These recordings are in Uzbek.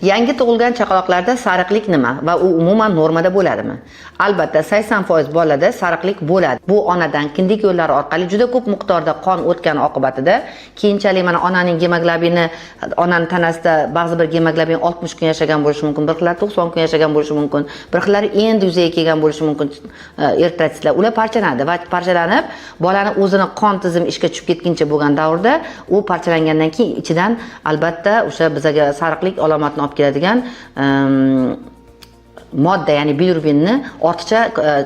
Yangi tug'ilgan chaqaloqlarda sariqlik nima va u umuman normada bo'ladimi? Albatta, 80% bolada sariqlik bo'ladi. Bu onadan kindik yo'llari orqali juda ko'p miqdorda qon o'tgani oqibatida keyinchalik mana onaning gemoglobini, onani tanasida ba'zi bir gemoglobin 60 kun yashagan bo'lishi mumkin, bir xillari 90 kun yashagan bo'lishi mumkin, bir xillari endi yuzaga kelgan bo'lishi mumkin eritrositlar. Ular parchalanadi va parchalanib bolani o'zini qon tizimi ishga tushib ketguncha bo'lgan davrda u parchalangandan keyin ichidan albatta o'sha bizaga sariqlik alomatini olib keladigan modda, ya'ni bilirubinni ortiqcha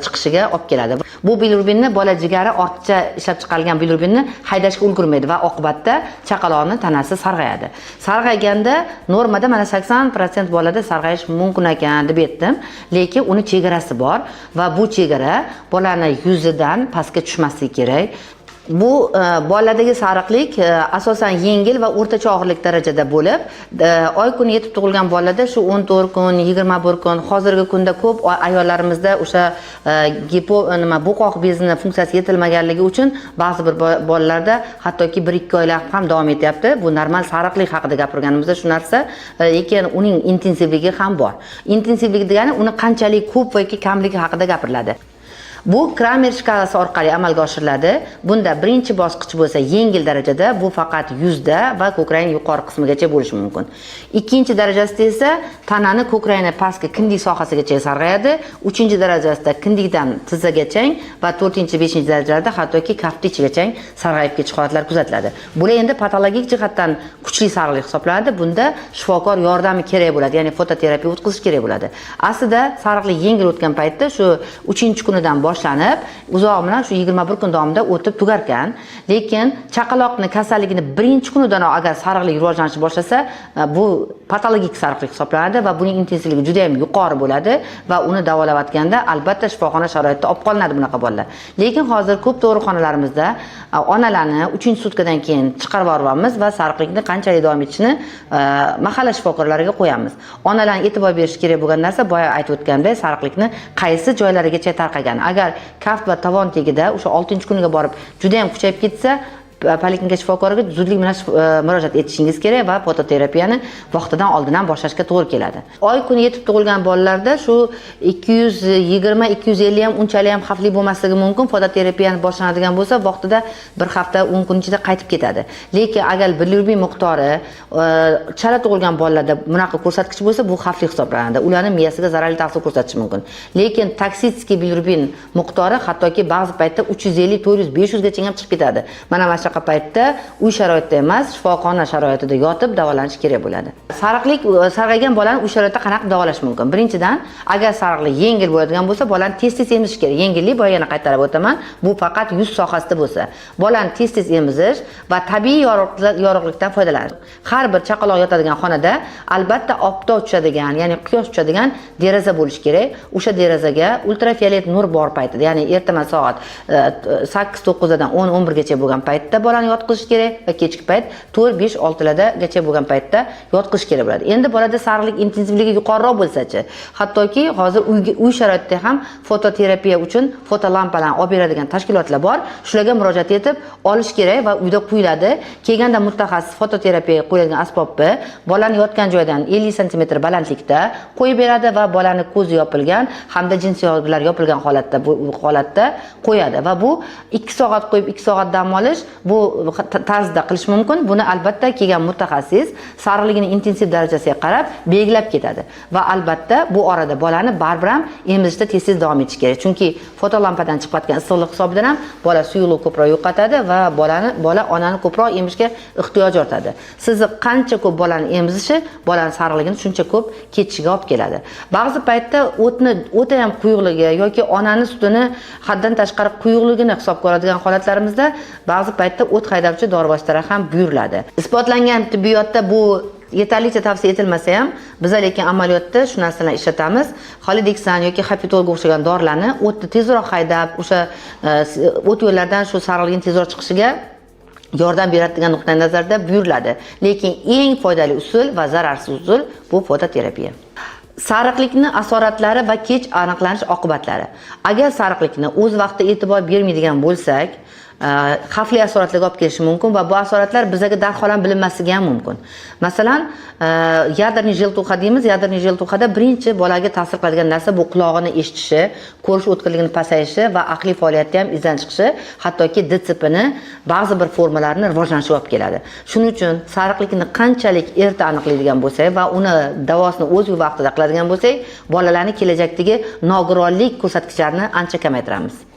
chiqishiga olib keladi. Bu bilirubinni bola jigari ortiqcha ishlab chiqarilgan bilirubinni haydashga ulgurmaydi va oqibatda chaqaloqni tanasi sarg'ayadi. Sarg'ayganda normada mana 80% bolada sarg'ayish mumkin ekan deb aytdim, lekin uni chegarasi bor va bu chegara bolani yuzidan pastga tushmasligi kerak. Bu bolalardagi sariqlik asosan yengil va o'rtacha og'irlik darajada bo'lib, oy kuni yetib tug'ilgan bolada shu 14 kun, 21 kun, hozirgi kunda ko'p ayollarimizda o'sha gipo nima, bo'qoq bezini funksiyasi yetilmaganligi uchun ba'zi bir bolalarda hattoki 1-2 oylab ham davom etyapti. Bu normal sariqlik haqida gapirganimizda shu narsa, lekin uning intensivligi ham bor. Intensivlik degani uni qanchalik ko'p yoki kamligi haqida gapiriladi. Bu Kramer shkalasi orqali amalga oshiriladi. Bunda birinchi bosqich bo'lsa yengil darajada, bu faqat yuzda va ko'krakning yuqori qismigacha bo'lishi mumkin. Ikkinchi darajasida esa tanani ko'kragini pastki kindik sohasigacha sarg'ayadi. Uchinchi darajasida kindikdan tizzagacha va to'rtinchi, beshinchi darajalarda hattoki kaft ichigacha sarg'ayib ketish holatlari kuzatiladi. Bular endi patologik jihatdan kuchli sariqlik hisoblanadi. Bunda shifokor yordami kerak bo'ladi, ya'ni fototerapiya o'tkazish kerak bo'ladi. Aslida sariqlik yengil o'tgan paytda shu 3 kunidan boshlanib, uzog'i bilan shu 21 kun davomida o'tib tugarkan. Lekin chaqaloqni kasalligini birinchi kunidanoq agar sariqlik rivojlanishni boshlasa, bu patologik sariqlik hisoblanadi va buning intensivligi juda ham yuqori bo'ladi va uni davolayotganda albatta shifoxona sharoitida olib qolinadi bunaqa bolalar. Lekin hozir ko'p tug'ruqxonalarimizda onalarni 3-sutkadan keyin chiqarib yuboryapmiz va sariqlikni qanchalik davom etishini mahalla shifokorlariga qo'yamiz. Onalarni e'tibor berishi kerak bo'lgan narsa, boya aytib o'tganimdek, sariqlikni qaysi joylarigacha tarqagan. Agar kaft va tovon tagida o'sha 6-kuniga borib juda ham kuchayib ketsa, poliklinika shifokoriga zudlik bilan murojaat etishingiz kerak va fototerapiyani vaqtidan oldin ham boshlashga to'g'ri keladi. Oy kuni yetib tug'ilgan bolalarda shu 220, 250 ham unchalik ham xavfli bo'lmasligi mumkin. Fototerapiyani boshlanadigan bo'lsa, vaqtida bir hafta, 10 kun ichida qaytib ketadi. Lekin agar bilirubin miqdori chala tug'ilgan bolalarda bunaqa ko'rsatkich bo'lsa, bu xavfli hisoblanadi. Ularning miyasiga zararli ta'sir ko'rsatishi mumkin. Lekin токсический bilirubin miqdori hattoki ba'zi paytda 350, 400, 500 gacha ham chiqib ketadi. Mana shunaqa paytda uy sharoitida emas, shifoxona sharoitida yotib davolanish kerak bo'ladi. Sariqlik, sarg'aygan bolani uy sharoitida qanaqa davolash mumkin? Birinchidan, agar sariqlik yengil bo'ladigan bo'lsa, bolani tez-tez emizish kerak. Yengillik, boya yana qaytarib o'taman, bu faqat yuz sohasida bo'lsa. Bolani tez-tez emizish va tabiiy yorug'likdan foydalanish. Har bir chaqaloq yotadigan xonada albatta oftob tushadigan, ya'ni quyosh tushadigan deraza bo'lishi kerak. O'sha derazaga ultrafiolet nur bor paytida, ya'ni ertaman soat 8-9dan 10-11 gacha bo'lgan paytda bolani yotqizish kerak va kechki payt 4, 5, 6largacha bo'lgan paytda yotqizish kerak bo'ladi. Endi bolada sariqlik intensivligi yuqoriroq bo'lsa-chi, hattoki hozir uy sharoitida ham fototerapiya uchun fotolampalarni olib beradigan tashkilotlar bor. Shularga murojaat etib olish kerak va uyda qo'yiladi. Kelganda mutaxassis fototerapiyaga qo'yiladigan asbobni bolani yotgan joydan 50 santimetr balandlikda qo'yib beradi va bolani ko'zi yopilgan hamda jinsiy yozuvlar yopilgan holatda, bu holatda qo'yadi va bu 2 soat qo'yib, 2 soat dam olish, bu tarzda qilish mumkin. Buni albatta kelgan mutaxassis sariqligini intensiv darajasiga qarab belgilab ketadi va albatta bu orada bolani baribir ham emizishda tez-tez davom etish kerak. Chunki fotolampadan chiqayotgan issiqlik hisobidan ham bola suyuqlik ko'proq yo'qotadi va bola onani ko'proq emishga ehtiyoji ortadi. Sizni qancha ko'p bolani emizishi bolani sariqligini shuncha ko'p ketishiga olib keladi. Ba'zi paytda o'tni o'ta ham quyuqligi yoki onani sutini haddan tashqari quyuqligini hisobga oladigan holatlarimizda ba'zi paytda o't haydovchi dori vositalari ham buyuriladi. Isbotlangan tibbiyotda bu yetarlicha tavsiya etilmasa ham, biza lekin amaliyotda shu narsalarni ishlatamiz. Xolideksan yoki Hapitolga o'xshagan dorilarni o'tni tezroq haydab, o'sha o't yo'llardan shu sariqlikni tezroq chiqishiga yordam beradi degan nuqtai nazarda buyuriladi. Lekin eng foydali usul va zararsiz usul bu fototerapiya. Sariqlikni asoratlari va kech aniqlanish oqibatlari. Agar sariqlikni o'z vaqtida e'tibor bermaydigan bo'lsak, Xavfli asoratlarga olib kelishi mumkin va bu asoratlar bizaga darhol ham bilinmasligi ham mumkin. Masalan, ядерный желтуха deymiz. Ядерный желтуха da birinchi bolaga ta'sir qiladigan narsa bu qulog'ini eshitishi, ko'rish o'tkirligini pasayishi va aqliy faoliyatda ham izdan chiqishi, hattoki DCPni ba'zi bir formalarini rivojlanishiga olib keladi. Shuning uchun sariqlikni qanchalik erta aniqlaydigan bo'lsak va uni davosini o'z vaqtida qiladigan bo'lsak, bolalarni kelajakdagi nogironlik ko'rsatkichlarini ancha kamaytiramiz.